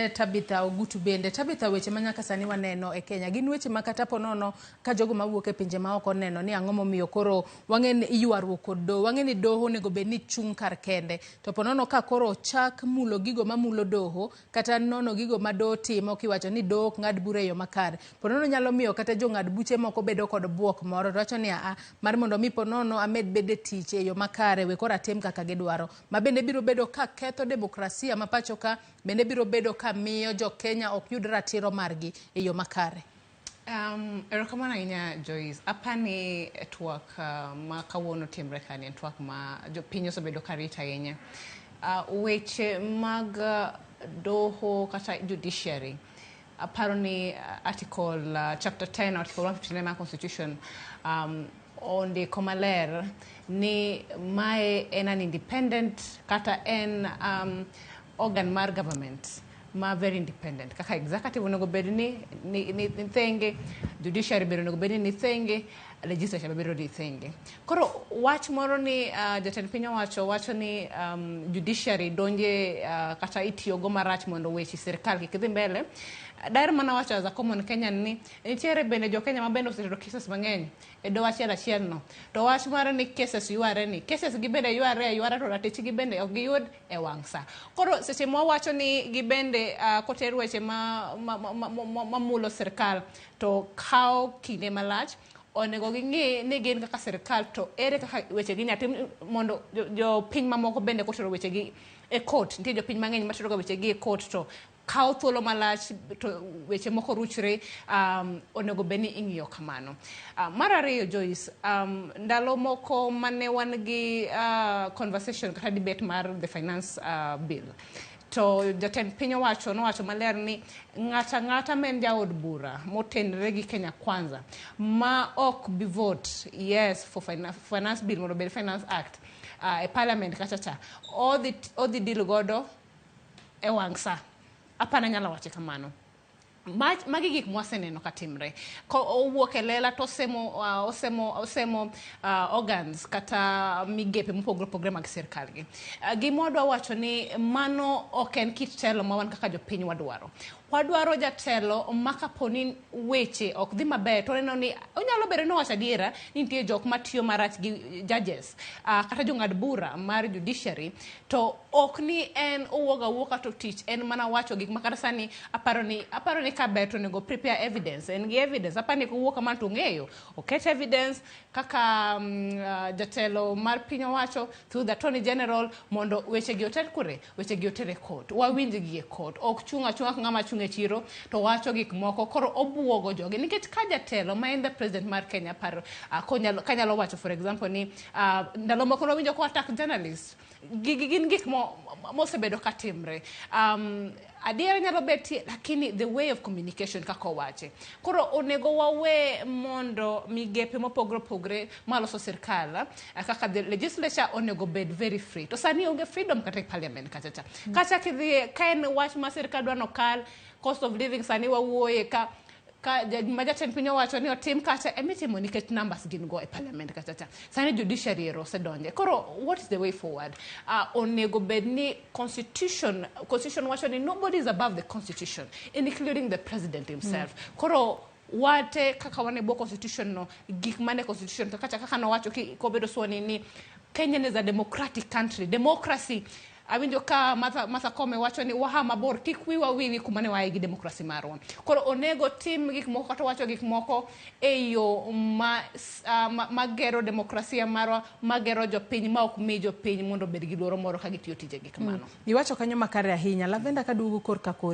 ne Tabitha Ogutu bende. Tabitha, weche ma nyaka sani waneno e Kenya gin weche ma kata ponono ka jogo mawuok e pinje maoko neno ni ang'o momiyo koro wang'e ni ywaruok kod doho, wang'e ni doho onego bed ni chung' kar kende. To ponono ka koro ochak mulo gigo mamulo doho kata nono gigo ma doho timo kiwacho ni doho ok ng'ad bura e yo makare. Ponono nyalo miyo kata jong'ad buche moko bedo kod buok moro to wacho ni aa mar mondo mi ponono amed bedo e tich e yo makare we koro atim kaka gidwaro. Ma bende biro bedo ka ketho demokrasia ma pacho ka bende biro bedo ka miyo jo Kenya ok yud ratiro margi e yo makare. Erokamano ahinya, Joyce. Apani twak ma kawuono timre kani en twak ma jopiny osebedo ka rito ahinya. Weche mag doho kata judiciary, aparo ni article chapter 10, article 159 mar constitution ondiko maler ni mae en an independent kata en organ mar government ma very independent. Kaka executive onego bed ni thenge, judiciary bende onego bed ni thenge, legislature be bedo ni thenge. Koro wach moro ni jatend piny owacho wacho ni judiciary donje kata itiyogo marach mondo weche sirikal kik dhi mbele. Daher mana wacho as a common Kenyan ni nitiere bende jo Kenya ma bende osetero cases mang'eny e doho achiel achiel no. To wach mar ni cases yware ni cases gi bende yware aywara to ratich gi bende ok giyud e wang' sa. Koro seche mwawacho ni gibende koter weche ma mulo sirikal to kawo kinde malach, onego ging'i ni gin kaka sirikal to ere kaka weche gi inya tim mondo jopiny mamoko bende kotero weche gi e court. Nitie jopiny mang'eny matero ga weche gi e court to kawo thuolo malach to weche moko ruchre. Onego bed ni ing'iyo kamano. Mar ariyo, Joyce, ndalo moko mane wan gi conversation kata debate mar the finance bill, to jatend piny owacho nowacho maler ni ng'ata ang'ata ma en jaod bura motenre gi Kenya Kwanza ma ok bi vote yes for finance bill mondo obed Finance Act e parliament kacha cha odhi deal godo e wang' sa. Apana nyalo wache kamano. Magi gik mwaseneno katimre. Ko owuok e lela to osemo organs kata migepe mopogore opogore mag sirkal gi. Gima wadwa wacho ni mano ok en kit telo ma wan kaka jopiny wadwaro. Wadwaro jatelo ma kapo ni weche ok dhi maber to oneno ni onyalo bedo ni owacho adiera ni nitie jok matiyo marach gi judges kata jong'ad bura mar judiciary, to ok ni en owuok awuoka to tich en mana wacho gik ma kata sani aparo ni kaber to onego prepare evidence. En gi evidence, aparo ni kowuok kamano to ong'eyo oket evidence kaka jatelo mar piny owacho through the attorney general mondo weche gi oter kure, weche gi oter e court, wawinj gi e court. Ok chung' achung'a ka ng'ama chung' e chiro to wacho gik moko koro obuogo jogi, nikech ka jatelo ma en the president mar Kenya paro kanyalo wacho, for example, ni ndalo moko nwawinjo ko attack journalist. Gigi gin gik mosebedo ka timre. Adiera nyalo betie, lakini the way of communication kaka owache koro onego wawe mondo migepe mopogore opogore maloso sirkal kaka the legislature onego bed very free. To sani onge freedom kata e parliament kacha cha. Kacha kidhiye ka en wach ma sirkal dwa nokal, cost of living sani wawuoye ka ma jatend piny owacho ni otim kacha emitimo nikech numbers gin go e parliament kacha cha. Sani judiciary ero osedonje. Koro what is the way forward? Onego bed ni constitution wacho ni nobody is above the constitution, including the president himself. Koro wate kaka wan e bwo constitution no, gik mane constitution to kata kaka nowacho kobedo sworn in ni Kenya is a democratic country. Democracy, awinjo ka Martha Koome wacho ni waha mabor, kik wiwa wil gi kuma ne waaye gi demokrasi marwa. Koro onego tim gik moko kata wacho gik moko e yo ma gero demokrasia marwa, ma gero jopiny, ma ok mi jopiny mondo obed gi luoro moro ka gitiyo tijegi kamano. Iwacho kanyo makare ahinya. Lavenda, kaduogo korka kori.